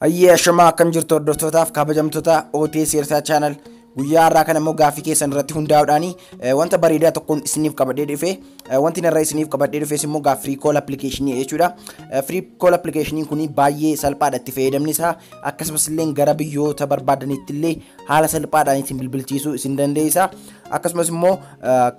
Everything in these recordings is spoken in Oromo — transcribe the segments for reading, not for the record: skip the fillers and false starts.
Hayyee ashamaa akkam jirtu hordoftootaaf kabajamtoota OTS Eertiraa Channel guyyaa har'aa kana immoo gaaffii keessan irratti hundaa'uudhaan wanta bareedaa tokkoon isiniif qabadhee dhufe. Wanti narra isiniif qabadhee dhufes immoo gaa free call application jechuudha. Free call application kun baay'ee salphaadha itti fayyadamni isaa, akkasumas illee gara biyyoota barbaadanitti illee haala salphaadhaan ittiin bilbilchiisuu isin dandeessa. Akkasumas immoo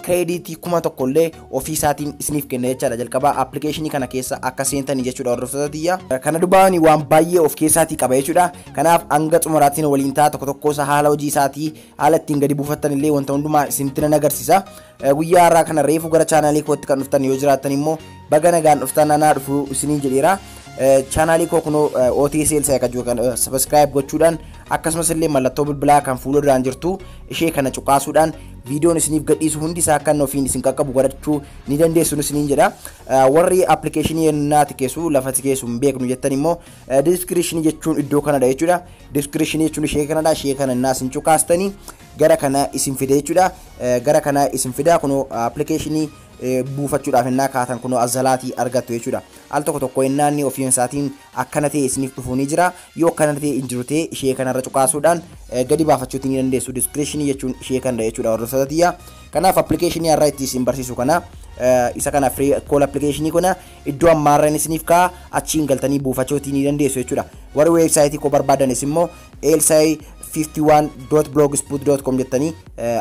kireeditii 1000 illee ofii isaatiin isiniif kenna jechaadha. Jalqaba application kana keessa akka seentanii jechuudha hordoftoota tiyya. Kana dubaani waan baay'ee of keessaatii qaba jechuudha. Kanaaf hanga xumuraatiin waliin ta'a, tokko tokko isaa haala hojii isaatii haala ittiin gadi buufattan illee wanta hundumaa isinitti nan agarsiisa. Guyyaa har'aa kana reefu gara chaanaalii kootti kan dhuftan yoo jiraattan immoo baga nagaan dhuftan anaa dhufu isiniin jedheera. Chaanaalii koo kunoo OTS Elsaa kan jiru kan subscribe gochuudhaan, akkasumas illee mallattoo bilbilaa kan fuula duraan jirtu ishee kana cuqaasuudhaan viidiyoon isiniif gadhiisu hundi isaa kan ofiin isin qaqqabu godhachuu ni dandeessu isiniin jedha. Warri appilikeeshinii yennaati keessu lafati keessu hin beeknu jettan immoo diskiriishinii jechuun iddoo kanadha jechuudha. Diskiriishinii jechuun ishee kanadha. Ishee kana innaa isin cuqaastanii gara kana isin fide jechuudha. Gara kana isin fida kunoo appilikeeshinii buufachuudhaaf innaa kaatan kunoo azalaatii argattu jechuudha. Al tokko tokko innaa inni ofiin isaatiin akkana ta'e isiniif dhufuu ni jira. Yoo akkana ta'e hin jiru ta'e ishee kanarra cuqaasuudhaan gadi baafachuutii ni dandeessu. Diskiriishinii jechuun ishee kanadha jechuudha hordoftoota tiyya. Kanaaf appilikeeshinii har'aa itti isin barsiisu kana isa kana free call appilikeeshinii kana iddoo ammaarra isiniif ka'a, achiin galtanii buufachuutii ni dandeessu jechuudha. Warri weebsaayitii koo barbaadanis immoo elsai51.blogspot.com jettanii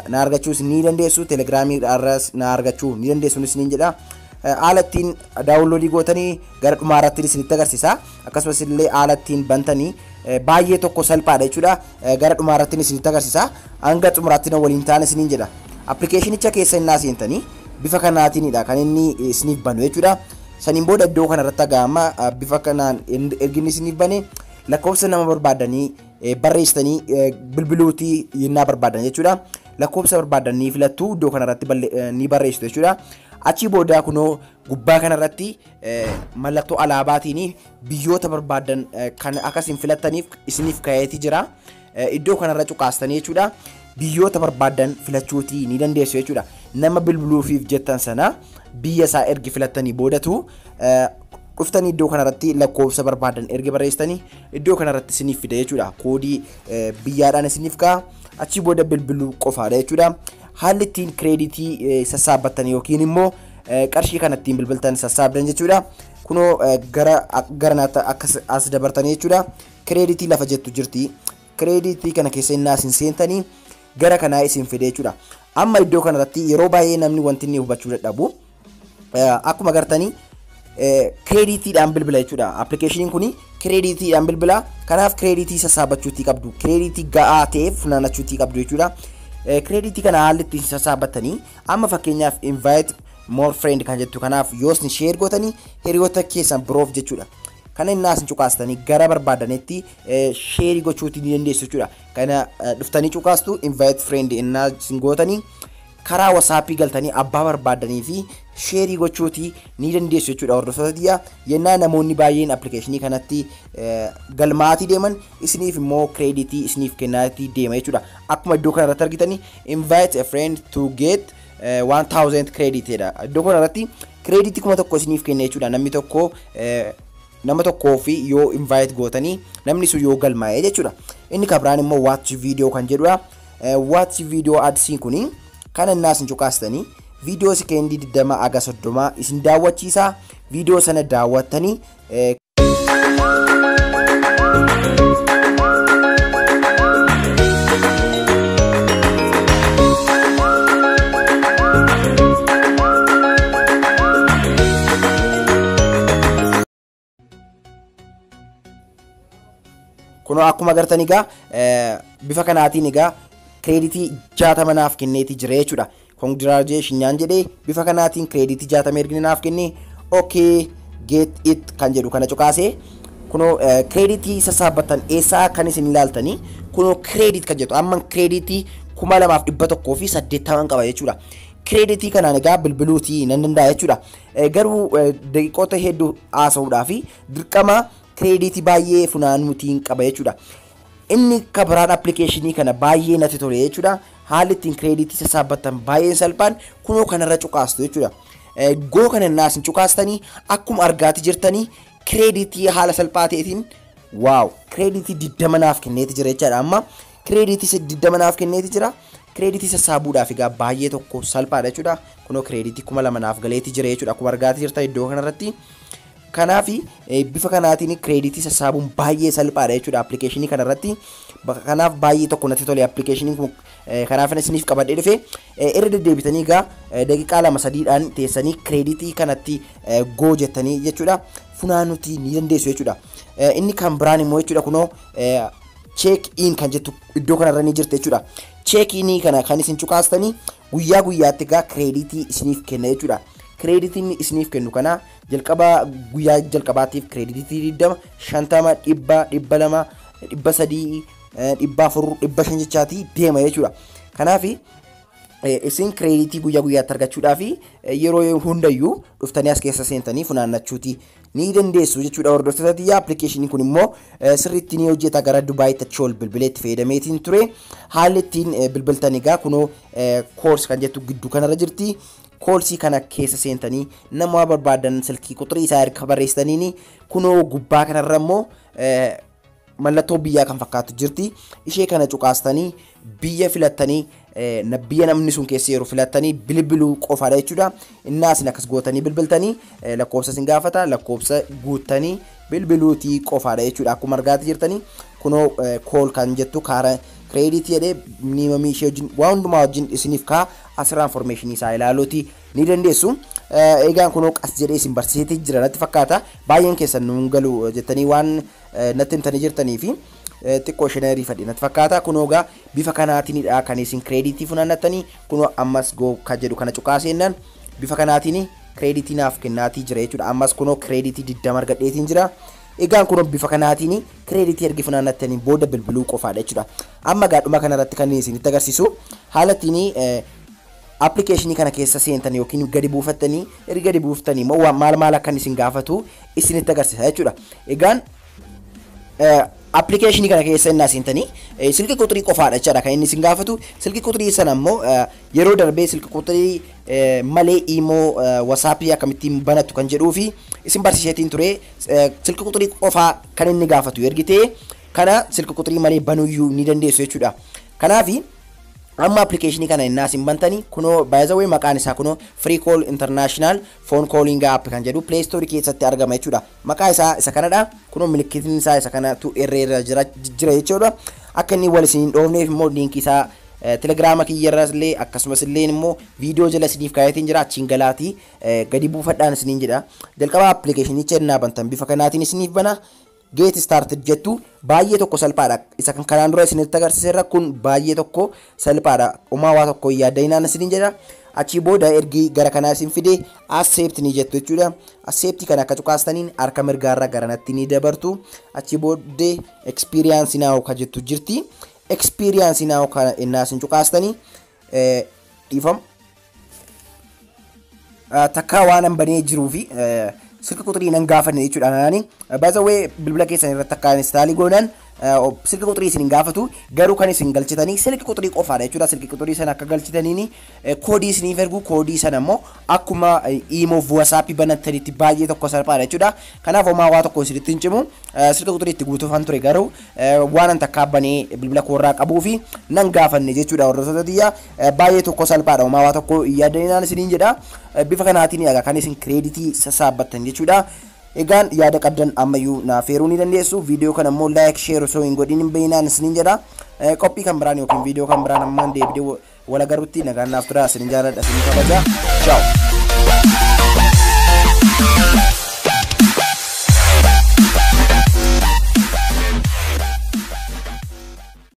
na argachuus ni dandeessu. Telegiraamii irraas na argachuu ni dandeessu isiniin jedha. Haala ittiin daawunloodii gootanii gara dhumaarratti isinitti agarsiisa. Akkasumas illee haala ittiin bantanii baay'ee tokko salphaadha jechuudha. Gara dhumaarratti isinitti agarsiisa. Hanga xumuraatti na waliin ta'an isiniin jedha. Appilikeeshinicha keessa innaa seentanii bifa kanaatiinidha kan inni isiniif banu jechuudha. Saniin booda iddoo kanarratti aga'ama bifa kanaan ergi isiniif bane lakkoofsa nama barbaadanii barreessitanii bilbiluutii yennaa barbaadan jechuudha. Lakkoofsa barbaadanii filattu iddoo kanarratti ni barreessitu jechuudha. Achii booda kunoo gubbaa kanarratti mallattoo alaabaatiin biyyoota barbaadan kan akkasiin filattaniif isiniif ka'eeti jira. Iddoo kanarra cuqaastanii jechuudha. Biyyoota barbaadan filachuutii ni dandeessu jechuudha. Nama bilbiluufiif jettan sana biyya isaa ergi filattanii boodatu dhuftanii iddoo kanarratti lakkoofsa barbaadan ergi barreessitanii iddoo kanarratti isiniif fida jechuudha. Koodii biyyaadhaan isiniif ka'a. Achii booda bilbiluu qofaadha jechuudha. Haalli ittiin kireeditii sassaabbattan yookiin immoo qarshii kana ittiin bilbiltan sassaabdan jechuudha. Kunoo gara naatti akkas as dabartanii jechuudha. Kireeditii lafa jettu jirti. Kireeditii kana keessa innaa isin seentanii gara kanaa isin fide jechuudha. Amma iddoo kanarratti yeroo baay'ee namni wanti inni hubachuu dadhabu akkuma agartanii kireeditiidhaan bilbila jechuudha. Appilikeeshiniin kun kireeditiidhaan bilbila. Kanaaf kireeditii sassaabachuutii qabdu. Kireeditii ga'aa ta'eef funaannachuutii qabdu jechuudha. Kireeditii kana haalli ittiin sassaabattanii amma fakkeenyaaf invite more friend kan jettu kanaaf yoo isin share gootanii hiriyoota keessan biroof jechuudha. Kana innaa isin cuqaastanii gara barbaadanitti share gochuutii ni dandeessu jechuudha. Kana dhuftanii cuqaastu invite friend innaa isin gootanii karaa WhatsAppii galtanii abbaa barbaadanii fi sheerii gochuutii ni dandeessu jechuudha hordoftoota tiyya. Yennaa namoonni baay'een appilikeeshinii kanatti galmaatii deeman isiniif immoo kireeditii isiniif kennaatii deema jechuudha. Akkuma iddoo kanarratti argitanii invite a friend to get 1000 credit jedha. Iddoo kanarratti kireeditii 1000 isiniif kenna jechuudha. Namni tokko nama tokkoo fi yoo invite gootanii namni sun yoo galmaa'e jechuudha. Inni kabiraan immoo watch video kan jedhudha. Watch video adsiin kuni kana innaa isin cuqaastanii viidiyoo sekeendii 20 aga 30 isin daawwachiisa. Viidiyoo sana daawwattanii kunoo akkuma agartan egaa bifa kanaatiin egaa kireeditii 60 naaf kenneeti jira jechuudha. Congratulations nyaan jedhee bifa kanaatiin kireeditii 60 ergine naaf kennee okay get it kan jedhu kana cuqaasee kunoo kireeditii sassaabbattan eessaa kan isin ilaaltanii kunoo kireedit kan jedhu amma kireeditii 2180 qaba jechuudha. Kireeditii kanaan egaa bilbiluutii nan danda'a jechuudha. Garuu daqiiqoota hedduu haasa'uudhaa fi dirqama kireeditii baay'ee funaanuutiin qaba jechuudha. Inni kabiraan appilikeeshinii kana baay'ee natti tole jechuudha. Haalli ittiin kireeditii sassaabbattan baay'een salphaan kunoo kanarra cuqaastu jechuudha. Goo kana innaa isin cuqaastanii akkuma argaati jirtanii kireeditii haala salphaa ta'eetiin Wow, kireeditii 20 naaf kenneeti jira jechaadha. Amma kireeditii 20 naaf kenneeti jira. Kireeditii sassaabuudhaaf egaa baay'ee tokko salphaadha jechuudha. Kunoo kireeditii 2000 naaf galeeti jira jechuudha. Akkuma argaa jirtan iddoo kanarratti. Kanaaf bifa kanaatiin kireeditii sassaabuun baay'ee salphaadha jechuudha appilikeeshinii kanarratti. Kanaaf baay'ee tokko natti tole appilikeeshiniin kun, kanaaf isiniif qabadhee dhufe. Irra deddeebitanii egaa daqiiqaa 2-3dhaan teessanii kireeditii kanatti go jettanii jechuudha funaanuutii ni dandeessu jechuudha. Inni kan biraan immoo jechuudha kunoo check in kan jettu iddoo kanarra ni jirti jechuudha. Check in kana kan isin cuqaastanii guyyaa guyyaatti egaa kireeditii isiniif kenna jechuudha. Kireeditiin isiniif kennu kana jalqaba guyyaa jalqabaatiif kireeditii 20, 50, 100, 200, 300, 400, 500 jechaatii deema jechuudha. Kanaaf isin kireeditii guyyaa guyyaatti argachuudhaaf yeroo hundayyuu dhuftanii as keessa seentanii funaannachuuti ni dandeessu jechuudha. Hordoftoota tiyyaa, appilikeeshiniin kun immoo sirriitti ni hojjeta. Gara Dubaayitti achi ol bilbileetti fayyadameetiin ture. Haalli ittiin bilbiltan egaa kunoo calls kan jettu gidduu kanarra jirti. Callsii kana keessa seentanii nama barbaadan silkii quxirii isaa erga barreessitaniini kunoo gubbaa kanarra immoo mallattoo biyyaa kan fakkaatu jirti. Ishee kana cuqaastanii biyya filattanii, biyya namni sun keessa yeroo filattanii bilbiluu qofaadha jechuudha. Innaa isin akkas gootanii bilbiltanii lakkoofsa isin gaafata, lakkoofsa guuttanii bilbiluutii qofaadha jechuudha. Akkuma argaati jirtanii kunoo call kan jettu kaara kireeditii jedhee minimumii ishee wajjin waan hundumaa wajjin isiniif kaa, asirraa informationii isaa ilaaluuti ni dandeessu. Egaan kunoo qas jedhee isin barsiiseetii jira natti fakkaata. Baay'een keessan nuun galu jettanii waan natti himtanii jirtanii fi xiqqoo isheen ariifadhe natti fakkaata. Kunoo egaa bifa kanaatiinidha kan isin kireeditii funaannattanii. Kunoo ammas go kan jedhu kana cuqaaseennan bifa kanaatiin kireeditii naaf kennaatii jira jechuudha. Ammas kunoo kireeditii 20 argadheetiin jira. Egaan kunoo bifa kanaatiin kireeditii ergi funaannattanii booda bilbiluu qofaadha jechuudha. Amma gaadhuma kanarratti kan isinitti agarsiisu haala ittiin appilikeeshinii kana keessa seentan yookiin gadi buufattanii, erga gadi buuftanii immoo maal maal akkan isin gaafatu isinitti agarsiisa jechuudha. Egaan appilikeeshinii kana keessa innaa seentanii silkii quxirii qofaadha jechaadha kan inni isin gaafatu. Silkii quxirii sana immoo yeroo darbee silkii quxirii malee iimoo wasaappii akkamittiin banattu kan jedhuu fi isin barsiiseetiin ture. Silkii quxirii qofaa kan inni gaafatu ergitee kana silkii quxirii malee banuyyuu ni dandeessu jechuudha. Kanaafi amma appilikeeshinii kana innaa isin bantanii kunoo baay'ee maqaan isaa kunoo Free Call International Phone Calling App kan jedhu Play Store keessatti argama jechuudha. Maqaa isaa isa kanadha. Kunoo milikitiin isaa isa kanatu irra irra jira jechuudha. Akka inni wal isin hin dhoofneef immoo liinkii isaa telegiraama kiyyarras illee akkasumas illee immoo viidiyoo jala isiniif kaayatiin jira, achiin galaatii gadi buufadhaan isiniin jedha. Jalqaba appilikeeshinicha innaa bantan bifa kanaatiin isiniif bana. Get started jettu, baay'ee tokko salphaadha. Isa kan kanaan dura isinitti agarsiiserra kun baay'ee tokko salphaadha. Homaa waa tokko yaaddainaan isiniin jedha. Achii booda ergi gara kanaa isin fide accept ni jettu jechuudha. Accept kana akka cuqaastaniin harka mirgaarra garanatti ni dabartu. Achii booddee experience now ka jettu jirti. Experience now kana innaa isin cuqaastanii, dhiifam, takkaa waan an banee jiruu fi silka quxirii nan gaafanne jechuudha. Naani by the way, bilbila keessan irratti akka installii goonan silka quxirii isin hin gaafatu, garuu kan isin galchitanii silki quxirii qofaadha jechuudha. Silki quxirii sana akka galchitaniin koodii isiniif ergu, koodii sana immoo akkuma iimoo WhatsApp banattanitti baay'ee tokko salphaadha jechuudha. Kanaaf homaa waa tokko isinitti hin cimu. Silka quxirii itti guutuufan ture, garuu waan an takkaa banee bilbila koorraa qabuu fi nan gaafanne jechuudha. Hordoftoota tiyya, baay'ee tokko salphaadha, homaa waa tokko yaadaninaan isiniin jedha. Bifa kanaatiin egaa kan isin kireeditii sassaabbattan jechuudha. Egaan yaada qabdan ammayyuu naaf eeruu ni dandeessu. Viidiyoo kana immoo like, share osoo hin godhin hin bahinaan isiniin jedha. Qophii kan biraan yookiin viidiyoo kan biraan ammaan deebidee wal agarrutti nagaan naaf tura. Isinin jaalladha, isinin kabaja. Ciao.